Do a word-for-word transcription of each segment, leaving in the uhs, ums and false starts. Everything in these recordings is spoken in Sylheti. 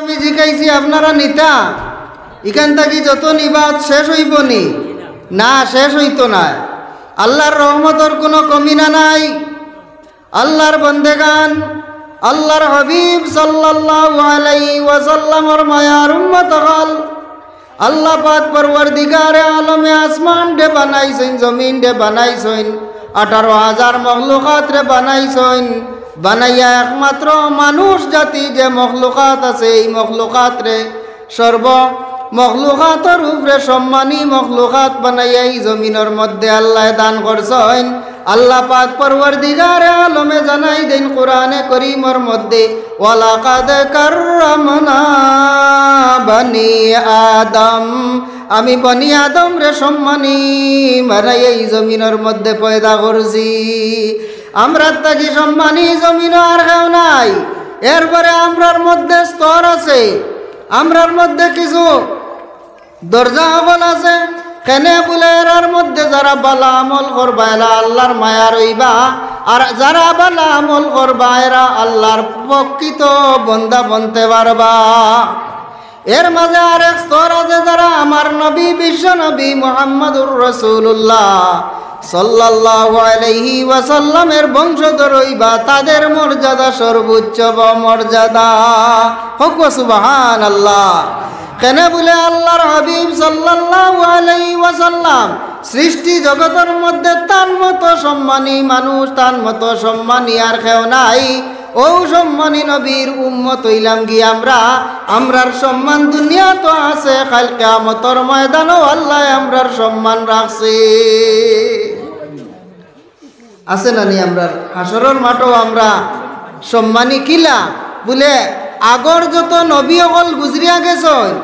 আমি জিকাইছি, আপনারা নিতা? ইখান থাকি যত নিবা শেষ অইবো নি? না, শেষ অইতো নায়। আল্লার রহমতর কুনু কমি না নাই। আল্লার বন্দেগান, আল্লার হাবিব সাল্লাল্লাহু আলাইহি ওয়াসাল্লামর মায়ার উম্মত অকল, আল্লা পাক পরওয়ারদিগারে আলমে আসমানরে বানাইছইন, জমিনরে বানাইছইন, আঠারো হাজার মখলুকাতরে বানাইছইন। বানাইয়া একমাত্র মানুষ জাতি যে মখলুকাত আছে, এই মখলুকাতরে সর্ব মখলুকাতর উপরে সম্মানী মখলুকাত বানাইয়া এই জমিনর মধ্যে আল্লায় দান করছইন। আল্লা পাক পরওয়ারদিগারে আলমে জানাই দেইন কুরআনে করিমর মধ্যে, "ওয়ালাকাদ কাররামনা বানি আদম।" আমি বনি আদমরে সম্মানী বানাইয়া এই জমিনর মধ্যে পয়দা করছি। আমরার থাকি সম্মানী জমিনো আর কেউ নাই। এরপরে আমরার মধ্যে স্তর আছে, আমরার মধ্যে কিছু দরজা অকল আছে। কেনে বুলে, এরার মধ্যে যারা বালা আমল করবা, এরা আল্লার মায়ার অইবা, আর যারা বালা আমল করবা, এরা আল্লার প্রকৃত বন্দা বনতে পারবা। এর মাঝে আরেক স্তর আছে, যারা আমার নবী, বিশ্ব নবী মুহাম্মাদুর রাসূলুল্লাহ সাল্লাল্লাহু আলাইহি ওয়াসাল্লামের বংশধর অইবা, তাদের মর্যাদা সর্বোচ্চ মর্যাদা। কউক্কা সুবহানাল্লাহ। কেনে বুলে, আল্লার হাবিব সাল্লাল্লাহু আলাইহি ওয়াসাল্লাম সৃষ্টি জগতর মধ্যে তান মতো সম্মানী মানুষ, তান মতো সম্মানী আর কেউ নাই। অউ সম্মানী নবীর উম্মত অইলাম গি আমরা। আমরার সম্মান দুনিয়াত আছে, কাইল কিয়ামতর ময়দানো আল্লায় আমরার সম্মান রাখছে। আছে না নি? আমরার হাশরর মাঠো আমরা সম্মানী কিলা? বুলে, আগর যত নবী অকল গুজরিয়া গেছইন,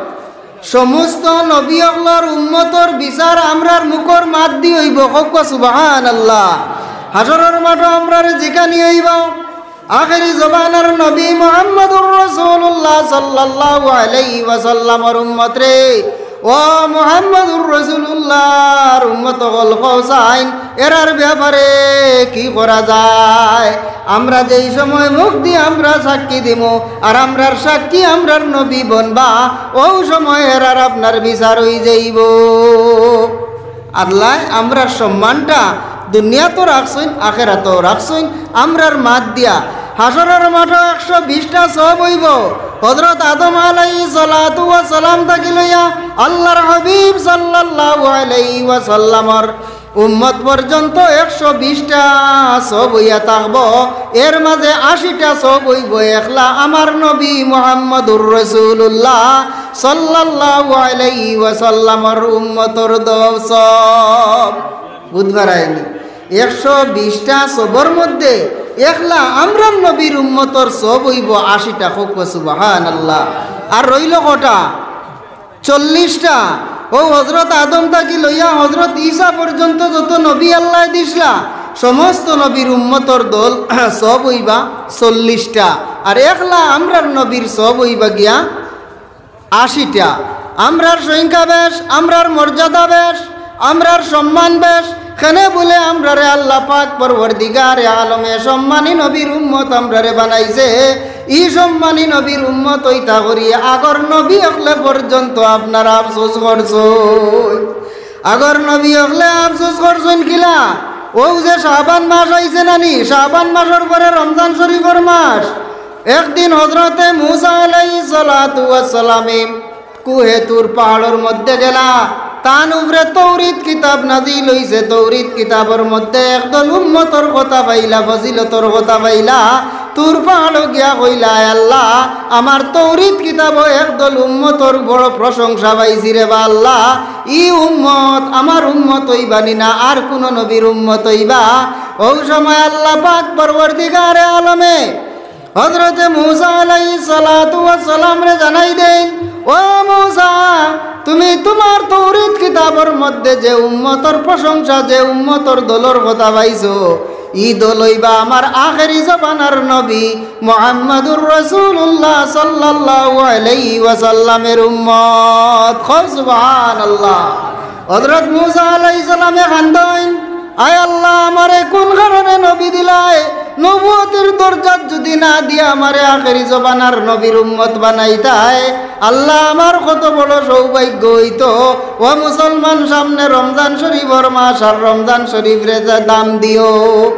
সমস্ত নবী অকলর উম্মতর বিচার আমরার মুখর মাত দি অইবো। কউক্কা সুবহানাল্লাহ। হাশরর মাঠো আমরারে জিকানি অইবো, আখেরি জমানার নবী মুহাম্মাদুর রাসূলুল্লাহ সাল্লাল্লাহু আলাইহি ওয়াসাল্লামর উম্মতরে, ও মুহাম্মাদুর রাসূলুল্লাহর উম্মত অকল, কও চাইন, এরার ব্যাপারে কি করা যায়? আমরা যেই সময় মুখ দি আমরা সাক্ষী দিমু, আর আমরার সাক্ষী আমরার নবী বনবা, অউ সময় এরার আপনার বিচার অইযাইবো। আল্লায় আমরার সম্মানটা দুনিয়াতও রাখছইন, আখেরাতও রাখছইন। আমরার মাত দিয়া হাশরর মাঠো একশো বিশটা সওয়াব অইবো। হযরত আদম আলাইহিস সালাতু ওয়াস সালাম থাকি লইয়া আল্লার হাবিব সাল্লাল্লাহু আলাইহি ওয়াসাল্লামর উম্মত পর্যন্ত একশো বিশটা সওয়াব অইয়া থাকবো। এর মাঝে আশিটা সওয়াব অইবো একলা আমার নবী মুহাম্মাদুর রাসূলুল্লাহ সাল্লাল্লাহু আলাইহি ওয়াসাল্লামর উম্মতর সওয়াব। বুঝবার আইনি, একশো বিশটা সওয়াবর মধ্যে একলা আমরার নবীর উম্মতর সওয়াব অইবো আশিটা। কউক্কা সুবহানাল্লাহ। আর রইলো কয়টা? চল্লিশটা। অউ হযরত আদম থাকি লইয়া হযরত ঈসা পর্যন্ত যত নবী আল্লায় দিছলা, সমস্ত নবীর উম্মতর দল সওয়াব অইবা চল্লিশটা, আর একলা আমরার নবীর সওয়াব অইবা গিয়া আশিটা। আমরার সংখ্যা বেশ, আমরার মর্যাদা বেশ, আমরার সম্মান বেশ। কেনে বুলে, আমরারে আল্লা পাক পরওয়ারদিগারে আলমে সম্মানী নবীর উম্মত আমরারে বানাইছে। ই সম্মানী নবীর উম্মত অইতা করি আগর নবী অকলে পর্যন্ত আপনারা আফসোস করছইন। আগর নবী অকলে আফসোস করছইন কিলা? অউ যে শাবান মাস আইছে না নি, শাবান মাসর পরে রমজান শরীফর মাস। একদিন হযরতে মুসা আলাইহিস সালাতু ওয়াস সালামে কুহে তুর পাহাড়র মধ্যে গেলা, তান উপরে তৌরিত কিতাব নাজিল অইছে। তৌরিত কিতাবর মধ্যে একদল উম্মতর কথা পাইলা, ফজিলতর কথা পাইলা। তুর পাহাড়ো গিয়া কইলা, "আয় আল্লা, আমার তৌরিত কিতাবো একদল উম্মতর বড় প্রশংসা পাইছি রে বা আল্লা। ই উম্মত আমার উম্মত অইবা নি না আর কুনু নবীর উম্মত অইবা?" অউ সময় আল্লা পাক পরওয়ারদিগারে আলমে হযরতে মুসা আলাইহিস সালাতু ওয়াস সালামরে জানাই দেইন, "ও মুসা, তুমি তুমার তৌরিত কিতাবর মধ্যে যে উম্মতর প্রশংসা, যে উম্মতর দলর কথা পাইছো, ই দল অইবা আমার আখেরি জমানার নবী মুহাম্মাদুর রাসূলুল্লাহ সাল্লাল্লাহু আলাইহি ওয়াসাল্লামের উম্মত।" কও সুবহানাল্লাহ। হযরত মুসা আলাইহিস সালামে কান্দইন, আয় আল্লাহ, আমারে কুন কারণে নবী দিলায়? নবুয়তির দরজাত যুদি না দিয়া আমারে আখেরি জমানার নবীর উম্মত বানাইতায়, আল্লাহ, আমার কত বড় সৌভাগ্য অইতো। ও মুসলমান, সামনে রমজান শরীফর মাস, আর রমজান শরীফরে যে দাম দিও।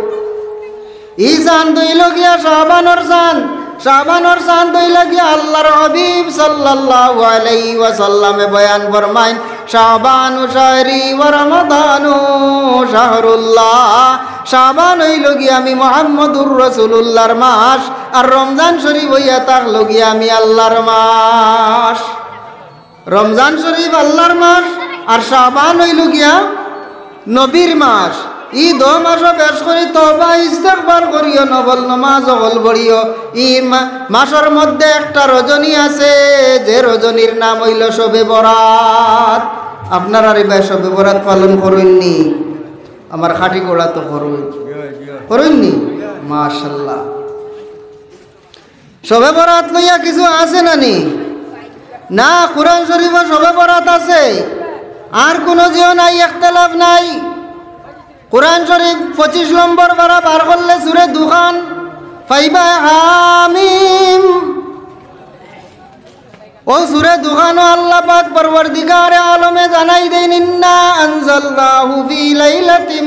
ই চান্দ অইলো গিয়া শাবানর চান্দ। শাবানর চান্দ অইলো গিয়া আল্লাহর হাবিব সাল্লাল্লাহু আলাইহি ওয়াসাল্লামে বয়ান ফরমাইন, "শাবানু শাহরি ওয়া রমাদানু শাহরুল্লাহ।" শাবান অইলো গিয়া আমি মুহাম্মদুর রাসূলুল্লাহর মাস, আর রমজান শরীফ অইয়া থাকলো গিয়া আমি আল্লাহর মাস। রমজান শরীফ আল্লাহর মাস, আর শাবান অইলো গিয়া নবীর মাস। ই দো মাসো বেশ করি তওবা ইস্তেগফার করিও, নফল নমাজ অকল পড়িও। ই মা-, মাসর মধ্যে একটা রজনী আছে, যে রজনীর নাম অইলো শবে বরাত। আপনারার ইবায় শবে বরাত পালন করইননি? আমার খাটি গোড়া তো করইন, করইননি? মাশাআল্লাহ। শবে বরাত লইয়া কিছু আছে না নি? না, কোরআন শরীফো শবে বরাত আছে, আর কুনু জিও নাই, ইখতিলাফ নাই। কোরআন শরীফ পঁচিশ নম্বর পারা বার করলে সূরা দুখান পাইবা, হামিম। ও সূরা দুখানো আল্লাহ পাক পরওয়ারদিগারে আলমে জানাই দেইন, "ইন্না আনজালনাহু ফি লাইলাতিম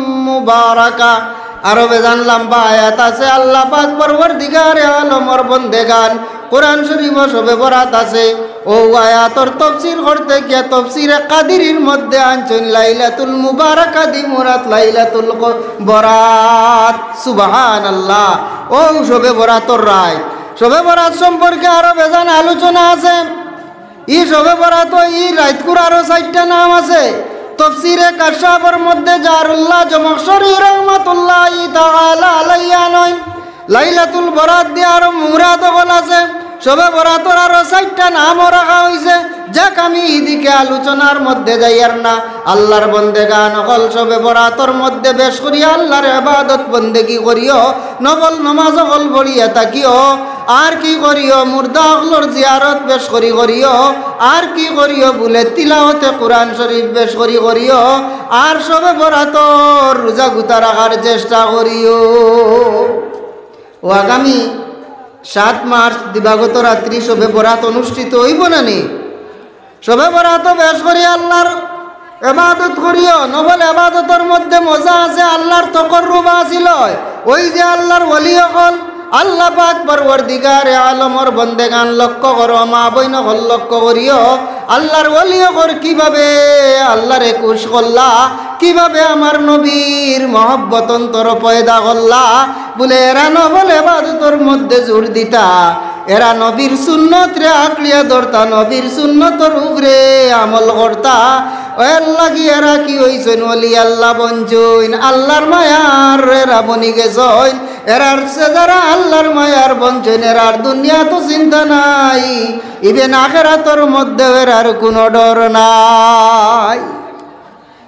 মুবারাকা।" আরো বেজান লম্বা আয়াত আছে, আল্লাহ পাক পরওয়ারদিগারে আলমর বন্দেগান, কোরআন শরীফো শবে বরাত আছে। ও আয়াতর তফসির করতে গিয়া তফসিরে কাদিরির মধ্যে আনছইন লাইলাতুল মুবারাকা দি মুরাদ লাইলাতুল ক-, বরাত। সুবহানাল্লাহ। ও শবে বরাতর রাইত, শবে বরাত সম্পর্কে আরো বেজান আলোচনা আছে। ই শবে বরাতো ই রাইতকুর আরো চাইরটা নাম আছে। তফসিরে কাশশাফর মধ্যে জারুল্লাহ জমখশরি রহমাতুল্লাহি তাআলা আলাইহি আনইন। লাইলাতুল বরাত দিয়া আরো মুরাদ অকল আছে। শবে বরাতর আরো চাইরটা নামও রাখা অইছে, যাক আমি ইদিকে আলোচনার মধ্যে যাইয়ার না। আল্লাহর বন্দেগান অকল শবে বরাতর মধ্যে বেশ করিয়া আল্লাহর ইবাদত বন্দেগি করিও, নফল নমাজ অকল পড়িয়া থাকিও। আর কি করিও? মুর্দা অকলর জিয়ারত বেশ করি করিও। আর কি করিও? বুলে তিলাওতে কোরআন শরীফ বেশ করি করিও। আর শবে বরাতর রোজা গুতা রাখার চেষ্টা করিও। ও আগামী সাত মার্চ দিবাগত রাত্রি শবে বরাত অনুষ্ঠিত অইবো না নি? শবে বরাতো বেশ করি আল্লাহর ইবাদত করিও। নফল ইবাদতর মধ্যে মজা আছে, আল্লাহর তকররুব হাসিল অয়। ওই যে আল্লাহর ওলি অকল, আল্লাহ পাক পরওয়ারদিগারে আলমর বন্দেগান লক্ষ্য করো, মা বইন অকল লক্ষ্য করিও। আল্লাহর ওলি অকল কিভাবে আল্লাহরে খুশ করলা, কিভাবে আমার নবীর মহব্বত অন্তর পয়দা করলা, বুলে এরা নফল ইবাদতর মধ্যে জোর দিতা। এরা নবীর সুন্নতরে আঁকড়িয়া ধরতা, নবীর সুন্নতর উপরে আমল করতা। এর লাগি এরা কি অইছইন? ওলি আল্লাহ বনছইন, আল্লাহর মায়ার এরা বনি গেছইন। এরার সে যারা আল্লাহর মায়ার বনছইন, এরার দুনিয়াত চিন্তা নাই, even আখেরাতর মধ্যে এরার কুনু ডর নাই।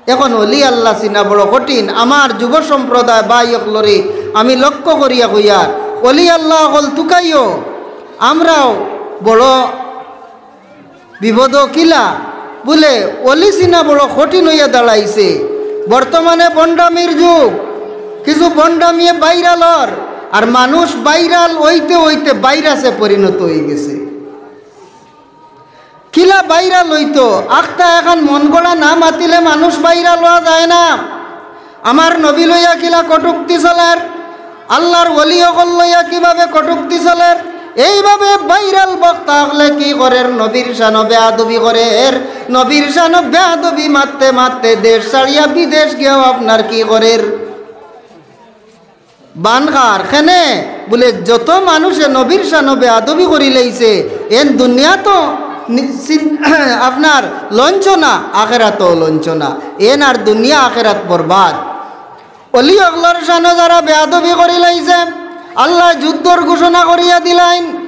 এখন ওলি আল্লাহ চিনা বড় কঠিন। আমার যুব সম্প্রদায় ভাই অকলরে আমি লক্ষ্য করিয়া কইয়ার, ওলি আল্লাহ অকল তুকাইও, আমরাও বড় বিপদো। কিলা? বুলে ওলি চিনা বড় কঠিন অইয়া দাঁড়াইছে। বর্তমানে ভন্ডামির যুগ, কিছু ভন্ডামিয়ে ভাইরাল অর, আর মানুষ ভাইরাল অইতে অইতে ভাইরাসে পরিণত অইগেছে। কিলা ভাইরাল অইতো? আখতা এখান মন গড়া না মাতিলে মানুষ ভাইরাল অওয়া যায় না। আমার নবী লইয়া কিলা কটূক্তি চলের, আল্লাহর ওলি অকল লইয়া কিভাবে কটূক্তি চলের, এইভাবে ভাইরাল বক্তা অকলে কি করের? নবীর শানো বেয়াদবি করের। নবীর শানো বেয়াদবি মাততে মাততে দেশ ছাড়িয়া বিদেশ গিয়াও আপনার কি করের? বানখার খেনে বুলে যত মানুষে নবীর শানো বেয়াদবি করিলাইছে, এন দুনিয়াত নি-, চিন-, আপনার লঞ্চনা, আখেরাতও লঞ্চনা। এন আর দুনিয়া আখেরাত বরবাদ। ওলি অকলর শানো যারা বেয়াদবি করিলাইছে, আল্লায় যুদ্ধর ঘোষণা করিয়া দিলাইন।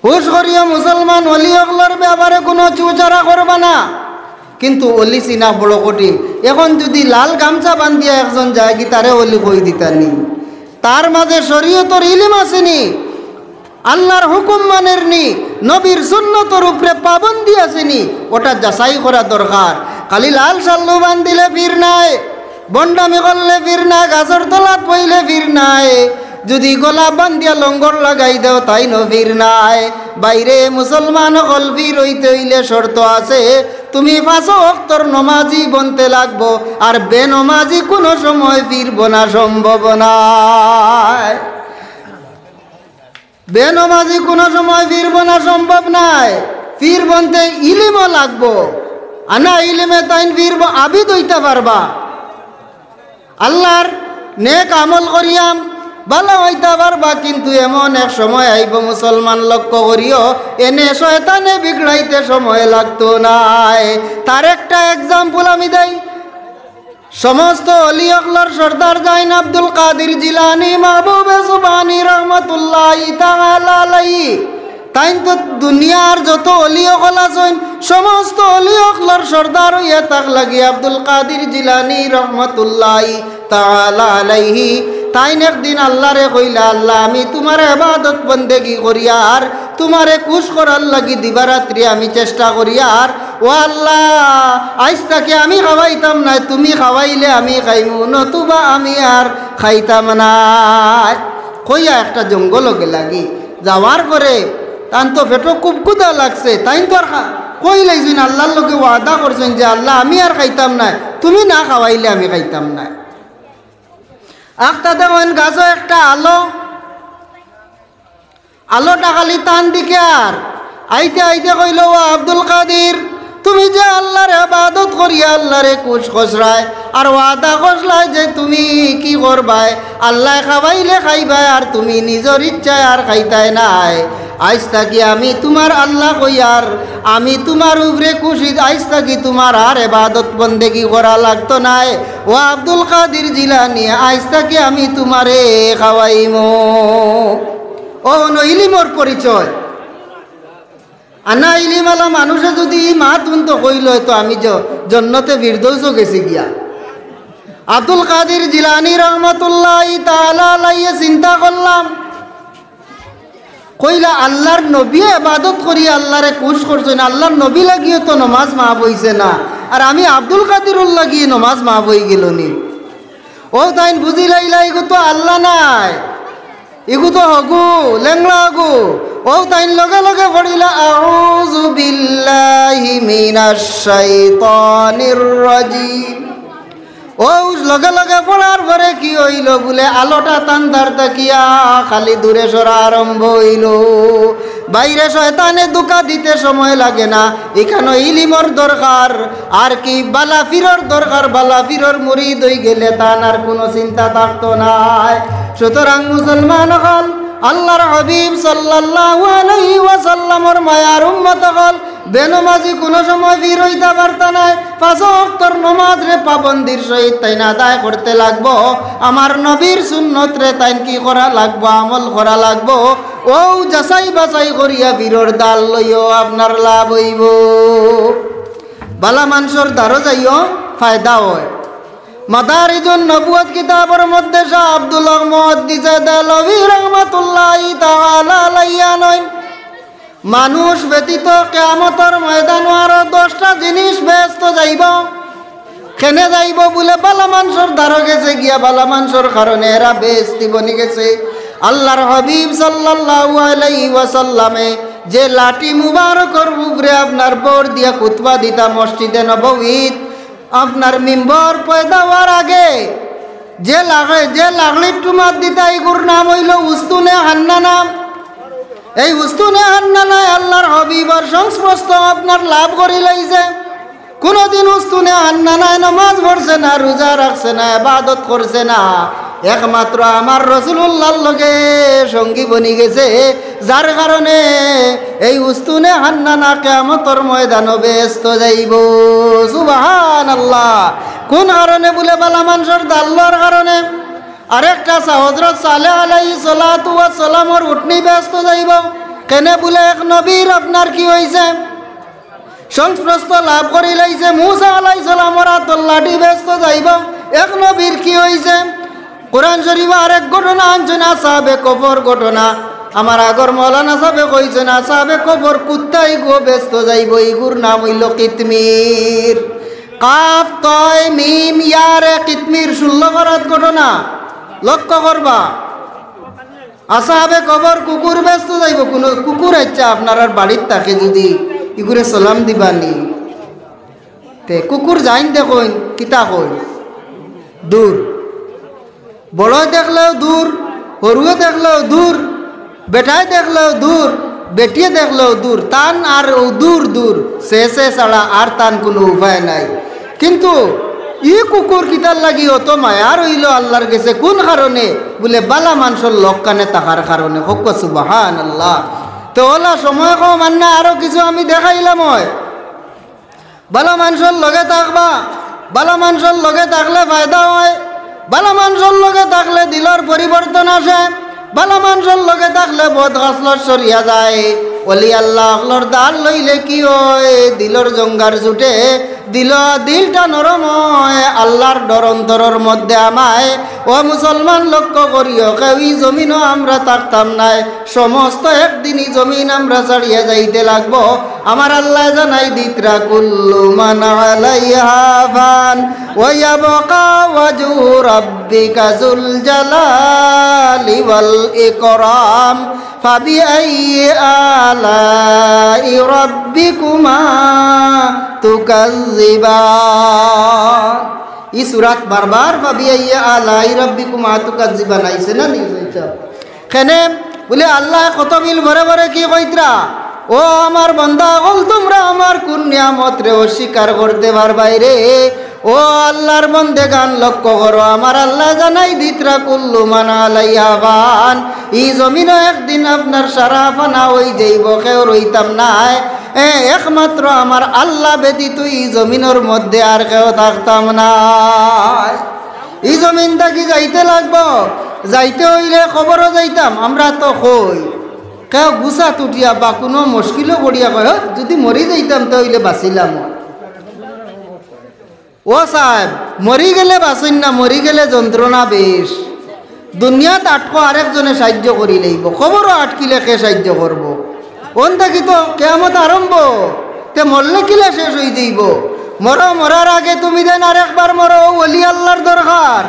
হুশ করিও মুসলমান, ওলি অকলর ব্যাপারে কুনু চুচারা করবা না। কিন্তু ওলি চিনা বড় কঠিন। এখন যুদি লাল গামছা বান্ধিয়া একজন যায়, কি তারে ওলি কই দিতা নি? তার মাঝে শরীয়তর ইলিম আছে নি? আল্লাহর হুকুম মানের নি? নবীর সুন্নতর উপরে পাবন্দি আছে নি? ওটা যাচাই করা দরকার। খালি লাল শাল্লু বান্ধিলে পীর নায়। ভন্ডামি করলে পীর নায়, গাছর তলাত বইলে পীর নায়, যুদি গলা বান্ধিয়া লঙ্গর লাগাই দেও তাইনও পীর নায়। ভাইরে মুসলমান অকল, পীর অইতে অইলে শর্ত আছে, তুমি পাঁচ ওয়াক্তর নমাজি বনতে লাগবো, আর বেনমাজি কুনু সময় পীর বনা সম্ভব নায়। বেনমাজি কুনু সময় পীর বনা সম্ভব নায়। পীর বনতে ইলিমও লাগবো, আনা ইলিমে তাইন পীর ব-, আবিদ অইতা পারবা। আল্লার নেক আমল করিয়া ভালা অইতা পারবা, কিন্তু এমন এক সময় আইবো মুসলমান, লক্ষ্য করিও, এনে শয়তানে বিগড়াইতে সময় লাগতো নায়। তার একটা example আমি দেই। সমস্ত অলি অকলর সর্দার যাইন আব্দুল কাদির জিলানী মাহবুবে সুবহানী রহমতুল্লাহি তাআলা আলাইহি। তাইন তো দুনিয়ার যত অলি অকল আছইন, সমস্ত অলি অকলর সর্দার অইয়া থাকলা গি আব্দুল কাদির জিলানী রহমতুল্লাহি তাআলা আলাইহি। তাইন একদিন আল্লারে কইলা, "আল্লা, আমি তুমার ইবাদত বন্দেগি করিয়ার তুমারে খুশ করার লাগি দিবারাত্রি আমি চেষ্টা করিয়ার, ও আল্লা, আইজ থাকি আমি খাওয়াইতাম নায়, তুমি খাওয়াইলে আমি খাইমু, নতুবা আমি আর খাইতাম নায়।" কইয়া একটা জঙ্গলো গেলা গি। যাওয়ার পরে তান তো পেটো খুব ক্ষুধা লাগছে, তাইন তো আর খা-, কইলাইছইন, আল্লার লগে ওয়াদা করছইন যে, "আল্লা, আমি আর খাইতাম নায়, তুমি না খাওয়াইলে আমি খাইতাম নায়।" আখতা দেখইন গাছো একটা আলো, আলোটা খালি তান দিকে আর আইতে আইতে কইলো, "ও আব্দুল কাদির, তুমি যে আল্লার ইবাদত করিয়া আল্লারে খুশ করছরায়, আর ওয়াদা করছলায় যে তুমি কি করবায়, আল্লায় খাওয়াইলে খাইবায়, আর তুমি নিজর ইচ্ছায় আর খাইতায় নায়। আইজ থাকি আমি তুমার আল্লা কইয়ার, আমি তুমার উপরে খুশি, আইজ থাকি তুমার আর ইবাদত বন্দেগি করা লাগতো নায়। ও আব্দুল কাদির জিলানী, আইজ থাকি আমি তুমারে খাওয়াইমু।" অউ অইলো ইলিমর পরিচয়। আনা ইলিমআলা মানুষে যুদি ই মাত হুনতো, কইলো তো আমি জ-, জন্নতে ফিরদৌসো গেছি গিয়া। আব্দুল কাদির জিলানী রহমতুল্লাহি তাআলা আলাইহি চিন্তা করলাম, কইলা, "আল্লার নবীয়ে ইবাদত করি আল্লারে খুশ করছইন, আল্লার নবী লাগিও তো নমাজ মাফ অইছে না, আর আমি আব্দুল কাদিরর লাগি নমাজ মাফ অইগেলো নি?" অউ তাইন বুঝিলাইলা, ইগু তো আল্লা নায়, ইগু তো হগু, লেংড়া হগু। অউ তাইন লগে লগে পড়িলা, "আউযু বিল্লাহি মিনাশ শাইতানির রাজিম।" অউ লগে লগে পড়ার পরে কি অইলো বুলে, আলোটা তান দার থাকিয়া খালি দূরে সরা আরম্ভ অইলো। ভাইরে, শয়তানে ধুকা দিতে সময় লাগে না। ইখানো ইলিমর দরকার, আর কি বালা ফিরর দরকার। বালা ফিরর মুরিদ অইগেলে তান আর কুনু চিন্তা থাকতো নায়। সুতরাং মুসলমান অকল, আল্লার হাবিব সাল্লাল্লাহু আলাইহি ওয়াসাল্লামর মায়ার উম্মত অকল, বেনমাজি কুনু সময় ফির অইতা পারতা নায়। পাঁচ ওয়াক্তর নমাজরে পাবন্দির সহিত তাইন আদায় করতে লাগবো। আমার নবীর সুন্নতরে তাইন কি করা লাগবো? আমল করা লাগবো। অউ যাচাই বাছাই করিয়া ফিরর দার লইও, আপনার লাভ অইবো। বালা মানষর দারো যাইও, ফায়দা অয়। মাদারিজুন নবুয়ত কিতাবর মধ্যে শাহ আব্দুল হক মুহাদ্দিসে দেহলভী রহমতুল্লাহি তাআলা আলাইহি আনইন, মানুষ ব্যতীত কিয়ামতর ময়দানো আরো দশটা জিনিস বেহেস্তো যাইবো। কেনে যাইবো বুলে, বালা মানষর দারো গেছে গিয়া, বালা মানষর কারণে এরা বেহেস্তি বনি গেছে। আল্লার হাবিব সাল্লাল্লাহু আলাইহি ওয়াসাল্লামে যে লাঠি মুবারকর উপরে আপনার ভর দিয়া খুতবা দিতা মসজিদে নববীত, আপনার মিম্বর পয়দা অওয়ার আগে যে লাখে, যে লাকড়ির টুমাত দিতা, ইগুর নাম অইলো উস্তুনে হান্নানা। এই উস্তুনে হান্নানায় আল্লার হাবিবর সংস্পর্শ আপনার লাভ করিলাইছে। কুনুদিন উস্তুনে হান্নানায় নমাজ পড়ছে না, রুজা রাখছে না, ইবাদত করছে না, একমাত্র আমার রাসুলুল্লাহর লগে সঙ্গী বনি গেছে, যার কারণে এই উস্তুনে হান্নানা কিয়ামতর ময়দানো বেহেস্তো যাইবো। সুবহানাল্লাহ। কুন কারণে বুলে? বালা মানষর দার লওয়ার কারণে। আরেকটা সা-, হজরত সালেহ আলাইহিস সালাতু ওয়াস সালামর উটনি বেহেস্তো যাইবো। কেনে বুলে? এক নবীর আপনার কি অইছে? সংস্পর্শ লাভ করিলাইছে। মুসা আলাইহিস সালামর আতর লাঠি বেহেস্তো যাইবো। এক নবীর কি অইছে? কোরআন শরীফো আরেক ঘটনা আনছইন, আসহাবে কফর ঘটনা। আমার আগর মৌলানা সাবে কইছইন, আসহাবে কফর কুত্তা ইগুও বেহেস্তো যাইবো, ইগুর নাম অইলো কিতমির। কাফ, তয়, মিম, ইয়ারে কিতমির, ষোলো পারাত ঘটনা। লক্ষ্য করবা, আসাবে কবর কুকুর বেচতো যাইবো, কুনু কুকুর আইচ্ছা আপনারার বাড়িত থাকে যুদি ইগুরে সালাম দিবানি। তে কুকুর যাইন দেখইন, কিতা কইন? দূর। বড়য় দেখলেও দূর, হরুয়ে দেখলেও দূর, বেটায় দেখলেও দূর, বেটিয়ে দেখলেও দূর, তান আর অউ দূর দূর, সে সে ছাড়া আর তান কুনু উপায় নাই। কিন্তু ই কুকুর কিতার লাগি অত মায়ার অইলো আল্লার গেছে? কুন কারণে? বুলে, বালা মানষর লগ কানে থাকার কারণে। কউক্কা সুবহানাল্লাহ। তে অলা সময় কম, আর না আরো কিছু আমি দেখাইলাম অয়। বালা মানষর লগে থাকবা, বালা মানষর লগে থাকলে ফায়দা অয়, বালা মানষর লগে থাকলে দিলর পরিবর্তন আসে, বালা মানষর লগে থাকলে বদ খাসলত সরিয়া যায়। অলি আল্লা অকলর ধার লইলে কি অয়? দিলর জঙ্গার ছুটে, দিল, দিলটা নরম অয়, আল্লার ডর অন্তরর মধ্যে আমায়। ও মুসলমান, লক্ষ্য করিও, কেউ ই জমিনো আমরা থাকতাম নায়, সমস্ত একদিন ই জমিন আমরা ছাড়িয়া যাইতে লাগবো। আমার আল্লায় জানাই দিতরা, "কুল্লু মান আলাইহা ফান, ওয়া ইয়াবকা ওয়াজহু রাব্বিকা যুল জালালি ওয়াল ইকরাম, ফাবিআইয়ি আলাই রাব্বিকুমা তুকাজ্জিবান।" ই সূরাত বারবার "ফাবিআইয়ি আলাই রাব্বিকুমা তুকাজ্জিবান" আইছে না নি? কেনে? বুলে আল্লায় কত বিল ভরে ভরে কি কইতরা, "ও আমার বান্দা অকল, তুমরা আমার কুন নিয়ামতরে অস্বীকার করতে পারবায় রে?" ও আল্লার বন্দেগান, লক্ষ্য করো, আমার আল্লায় জানাই দিতরা, "কুল্লু মান আলাইহা ফান।" ই জমিনো একদিন আপনার সারা ফানা অইযাইবো, কেউ রইতাম নায়। এ, একমাত্র আমার আল্লা ব্যতীত ই জমিনর মধ্যে আর কেউ থাকতাম নায়। ই জমিন থাকি যাইতে লাগবো, যাইতে অইলে কবরো যাইতাম। আমরা তো কই, কেউ গুছাত উঠিয়া বা কুনু মুশকিলো পড়িয়া কয়, "হ্যাঁ, যুদি মরি যাইতাম তে অইলে বাঁচিলাম।" ও সাব, মরি গেলে বাঁচইন না, মরি গেলে যন্ত্রণা বেশ। দুনিয়াত আটকো, আরেকজনে সাইয্য করি লইবো, কবরো আটকিলে কে সাইয্য করবো? অন থাকি তো কিয়ামত আরম্ভ, তে মরলে কিলা শেষ অইযাইবো? মরো, মরার আগে তুমি যেন আরেকবার মরো, অলি আল্লার দরকার।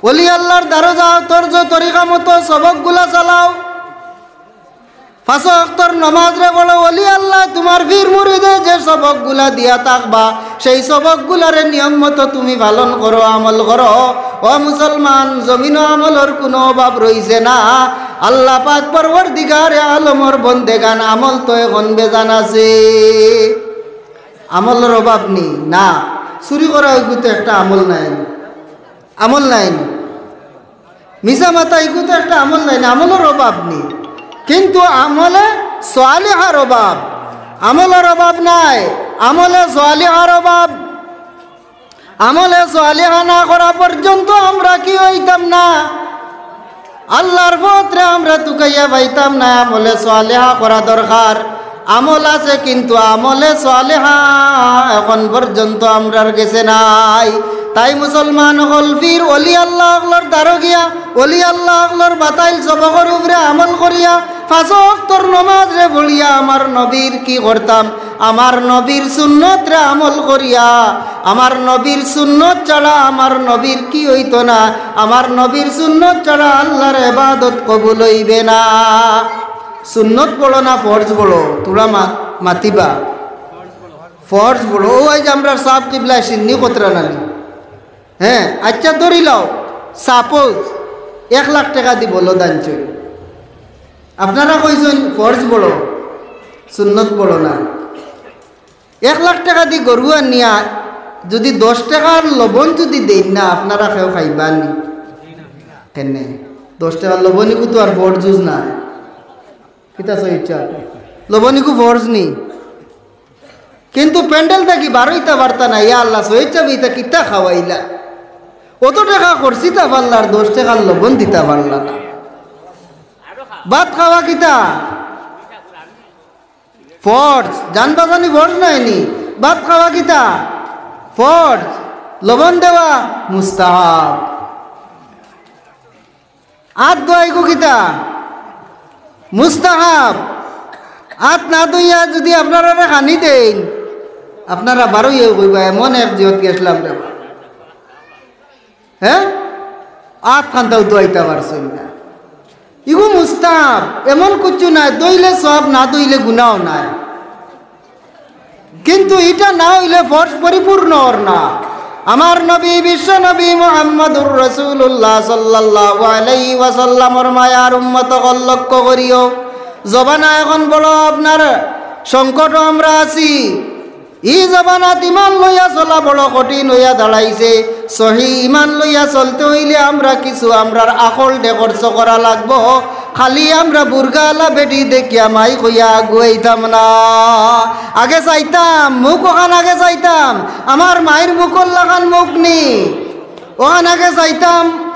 অলি আল্লার দ্বারো যাও, তর্জ তরিকা মতো সবকগুলা চালাও। পাঁচ ওয়াক্তর নমাজরে পড়ো, অলি আল্লায় তুমার পীর মুরিদে যে সবকগুলা দিয়া থাকবা, সেই সবকগুলারে নিয়ম মতো তুমি পালন করো, আমল করো। ও মুসলমান, জমিনো আমলর কুনু অভাব রইছে না। আল্লা পাক পরওয়ারদিগারে আলমর বন্দেগান, আমল তো এখন বেজান আছে। আমলর অভাব নি? না। চুরি করা অইগু তো একটা আমল নায় নি? আমল নায় নি? মিছা মাতা ইগু তো একটা আমল নায় নি, আমলর অভাব নি। কিন্তু আমলে সালেহার অভাব, আমলর অভাব নায়, আমলে সালেহার অভাব। আমলে সালেহা না করা পর্যন্ত আমরা কি অইতাম না? আল্লার পথরে আমরা তুকাইয়া পাইতাম না। আমলে সালেহা করা দরকার। আমল আছে, কিন্তু আমলে সালেহা এখন পর্যন্ত আমরার গেছে নাই। তাই মুসলমান অকল, পীর অলি আল্লা অকলর দ্বারো গিয়া, অলি আল্লা অকলর বাতাইল সবকর উপরে আমল করিয়া, পাঁচ ওয়াক্তর নমাজরে পড়িয়া, আমার নবীর কি করতাম? আমার নবীর সুন্নতরে আমল করিয়া। আমার নবীর সুন্নত ছাড়া আমার নবীর কি অইতো না? আমার নবীর সুন্নত ছাড়া আল্লার ইবাদত কবুল অইবে না। সুন্নত বড় না ফরজ বড়? তুরা মা-, মাতিবা। ফরজ বড়। অউ আইজ আমরার সাব কিবলায় সিন্নি কতরা নানি। হ্যাঁ, আইচ্ছা, ধরি লও, suppose এক লাখ টেকা দি বলদ আনছইন। আপনারা কইছইন ফরজ বড়, সুন্নত বড় না। এক লাখ টেকা দি গরু আনিয়া যুদি দশ টেকার লবণ যুদি দেইন না, আপনারা কেউ খাইবা নি? কেনে? দশ টেকার লবণ ইগু তো আর ফরজ উজ না। কিতা সহিচ্ছা? লবণ ইগু ফরজ নি। কিন্তু প্যান্ডেল থাকি বারইতা পারতা না, ইয়া আল্লা, সহিচ্ছা ইতা কিতা খাওয়াইলা? অত টেকা খরচ দিতা পারলা আর দশ টেকার লবণ দিতা পারলা না। ভাত খাওয়া কিতা? ফরজ। জান বাচানি ফরজ নায় নি? ভাত খাওয়া কিতা? ফরজ। লবণ দেওয়া মুস্তাহাব। আত ধোয়া ইগু কিতা? মুস্তাহাব। আত না ধুইয়া যুদি আপনারারে খানি দেইন, আপনারা বারোইয়া কইবা, "এমন এক জিয়ত গেছলাম রে বা।" হ্যাঁ, আত খান্তাও ধুয়াইতা পারছইন না। ইগু মুস্তাহাব, এমন কিচ্ছু নাই, ধইলে সওয়াব, না ধইলে গুনাও নাই। কিন্তু ইটা না অইলে ফরজ পরিপূর্ণ অর না। আমার নবী, বিশ্ব নবী মুহাম্মদুর রাসূলুল্লাহ সাল্লাল্লাহু আলাইহি ওয়াসাল্লামর মায়ার উম্মত অকল, লক্ষ্য করিও, জমানা এখন বড় আপনার সংকট আমরা আছি। ই জমানাত ইমান লইয়া চলা বড় কঠিন অইয়া দাঁড়াইছে। সহি ইমান লইয়া চলতে অইলে আমরা কিছু আমরার আকলরে খরচ করা লাগবো। খালি আমরা বুর্গাআলা বেটি দেখিয়া মাই কইয়া আগুয়াইতাম না। আগে চাইতাম, মুখ অখান আগে চাইতাম, আমার মাইর মুখর লাখান মুখ নি, অখান আগে চাইতাম।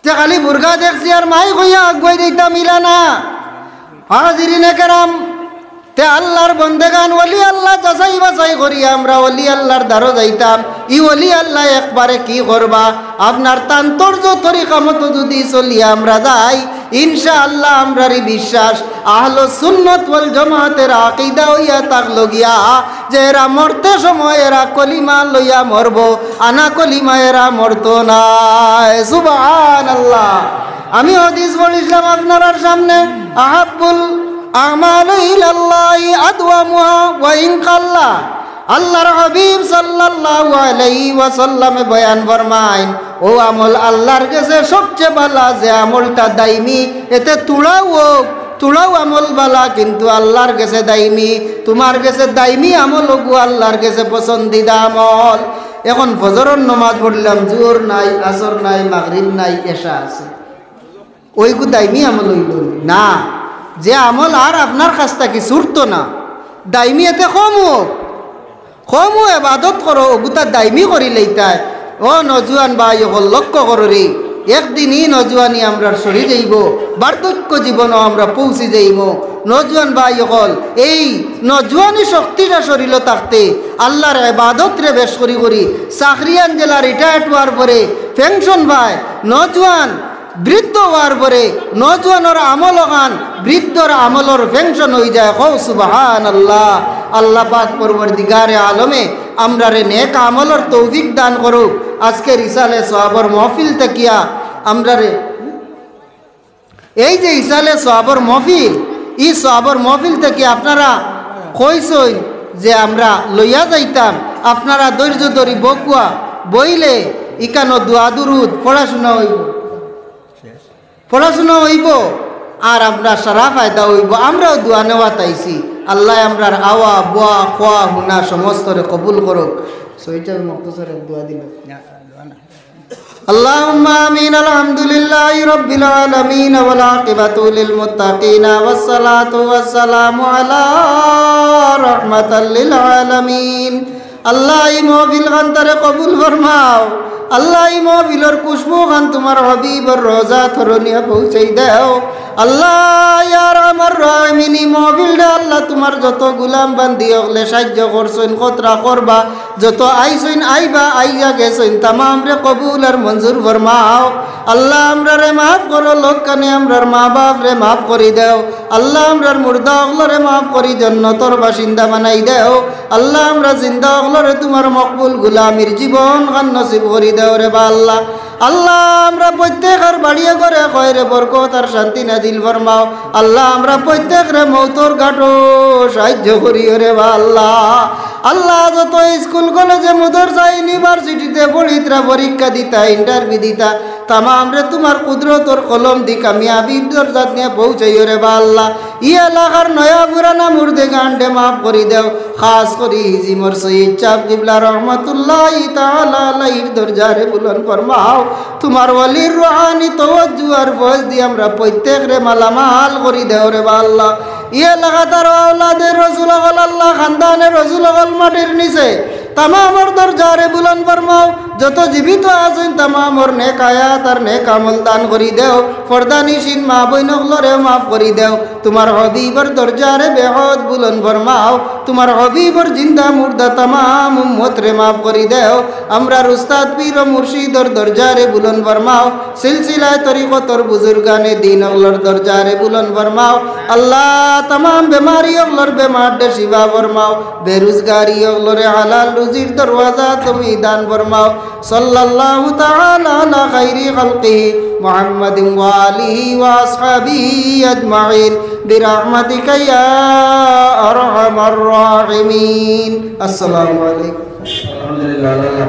তে খালি বুর্গা দেখছি আর মাই কইয়া আগুয়াই দিতাম, ইলা না। হাজিরিনে কেরাম, তে আল্লার বন্দেগান, ওলি আল্লা যাচাই বাছাই করিয়া আমরা ওলি আল্লার দ্বারো যাইতাম। ই ওলি আল্লা একবারে কি করবা, আপনার তান্তর যে তরিকা মতো যদি চলিয়া আমরা যাই, ইনশাআল্লাহ আমরার ই বিশ্বাস আহলুস সুন্নাত ওয়াল জামাতের আকিদা অইয়া থাকলো গিয়া যে এরা মরতে সময় এরা কলিমা লইয়া মরবো, আনা কলিমা এরা মরতো নায়। সুবহানাল্লাহ। আমি হাদিস পড়ছিলাম আপনারার সামনে, "আহাব্বুল আমালু ইলাল্লাহি আদওয়ামুহা ওয়া ইন কাল্লা।" আল্লার হাবিব সাল্লাল্লাহু আলাইহি ওয়াসাল্লামে বয়ান ফরমাইন, ও আমল আল্লার গেছে সবচেয়ে ভালা যে আমলটা দাইমি, এতে তুড়াও হোক, তুড়াও আমল ভালা, কিন্তু আল্লার গেছে দাইমি। তুমার গেছে দাইমি আমল অগু আল্লার গেছে পছন্দিদা আমল। এখন ফজরর নমাজ পড়লাম, জুহর নাই, আসর নাই, মাগরিব নাই, এশা আছে, অইগু দাইমি আমল অইলো না। যে আমল আর আপনার কাছ থাকি ছুটতো না, দাইমি এতে কম হোক, কমও এবাদত করো, অগুতা দাইমি করিলাইতায়। ও নজুয়ান ভাই অকল, লক্ষ্য করো রে, একদিন ই নজুয়ানি আমরার সরি যাইবো, বার্ধক্য জীবনও আমরা পৌঁছি যাইমু। নজুয়ান ভাই অকল, এই নজুয়ানি শক্তিটা শরীলো থাকতে আল্লার এবাদতরে বেশ করি করি, চাকরিয়ান যেলা রিটায়ার্ড অওয়ার পরে পেনশন পায়, নজুয়ান বৃদ্ধ অওয়ার পরে নজুয়ানর আমল অখান বৃদ্ধর আমলর পেনশন অইযায়। কও সুবহানাল্লাহ। আল্লা পাক পরওয়ারদিগারে আলমে আমরারে নেক আমলর তৌফিক দান করুক। আজকের ইসালে সওয়াবর মহফিল থাকিয়া আমরারে, এই যে ইসালে সওয়াবর মহফিল, ই সওয়াবর মহফিল থাকি আপনারা কইছইন যে আমরা লইয়া যাইতাম, আপনারা ধৈর্য ধরি বকুয়া বইলে ইকানো দোয়া দুরুদ পড়াশোনা অইবো। পড়াশোনা অইবো, আর আমরা সারা ফায়দা অইবো। আমরাও দোয়া নেওয়াত আইছি। আল্লায় আমরার আওয়া, বওয়া, খোয়া, হুনা সমস্তরে কবুল করুক। সহিটার মখতসর এক দোয়া দিল। اللهم آمين. الحمد لله رب العالمين والعاقبة للمتقين والصلاة والسلام على رحمة للعالمين. আল্লাহ, ই মহফিল খানতারে কবুল ফরমাও। আল্লাহ, ই মহফিলর খুশবু খান তুমার হাবিবর রওজা তরনিয়া পৌঁছাই দেও। আল্লাহ, ইয়া আরহামার রাহিমিন, ই মহফিলরে আল্লাহ, তুমার যত গুলাম বান্দি অকলে সাহায্য করছইন, খতরা করবা, যত আইছইন, আইবা, আইয়া গেছইন, তামামরে কবুল আর মঞ্জুর ফরমাও। আল্লাহ, আমরারে মাফ করো, লক্ষ খানে আমরার মা বাপরে মাফ করি দেও। আল্লাহ, আমরার মুর্দা অকলরে মাফ করি জন্নতর বাসিন্দা বানাই দেও। আল্লাহ, আমরা জিন্দা অকলরে তুমার মকবুল গুলামির জীবন খান নসিব করি দেও রে বা আল্লাহ। আল্লাহ, আমরা প্রত্যেকর বাড়িয়ে ঘরে খয়রে বরকত আর শান্তি নাজিল ফরমাও। আল্লাহ, আমরা প্রত্যেকরে মৌতর ঘাটো সাহায্য করিও রে বা আল্লাহ। আল্লাহ, যত স্কুল, কলেজে, মাদ্রাসা, ইউনিভার্সিটিতে পড়িতরা, পরীক্ষা দিতা, ইন্টারভিউ দিতা, তামামরে তুমার কুদরতর কলম দি কামিয়াবির দরজাত নিয়া পৌঁছাইও রে বা আল্লাহ। ই এলাকার নয়া পুরানা মুর্দেগানরে মাফ করি দেও। খাস করি হিজিমর সৈয়দ সাব কিবলা রহমতুল্লাহি তাআলা আলাইহির দরজারে বুলন্দ ফরমাও। তুমার ওলির রুহানি তওয়াজ্জু আর ফয়েজ দি আমরা প্রত্যেকরে মালামাল করি দেও রে বা আল্লাহ। ই এলাকাত আরো আওলাদে রসুল অকল আল্লাহ, খানদানে রসুল অকল মাটির নিচে তামামর দরজারে বুলন্দ ফরমাও। যত জীবিত আছইন তামামর নেক হায়াত আর নেক আমল দান করি দেও। পর্দানিশীন মা বইন অকলরে মাফ করি দেও। তুমার হাবিবর দরজারে বেহদ বুলন্দ ফরমাও। তুমার হাবিবর জিন্দা মুর্দা তামাম উম্মতরে মাফ করি দেও। আমরার উস্তাদ পীর ও মুর্শিদর দরজারে বুলন্দ ফরমাও। সিলসিলায়ে তরিকতর বুজুর্গানে দিন অকলর দরজারে বুলন্দ ফরমাও। আল্লাহ, তামাম বেমারি অকলর বেমাররে শিফা ফরমাও। বেরুজগারি অকলরে হালাল রুজির দরওয়াজা তুমি দান ফরমাও। সাল্লাল্লাহু তাআলা আলা খাইরি খালকিহি মুহাম্মাদিন ওয়া আলিহি ওয়া আসহাবিহি আজমাইন বিরহমাতিকা ইয়া আরহামার রাহিমিন। আসসালামু আলাইকুম। আলহামদুলিল্লাহ।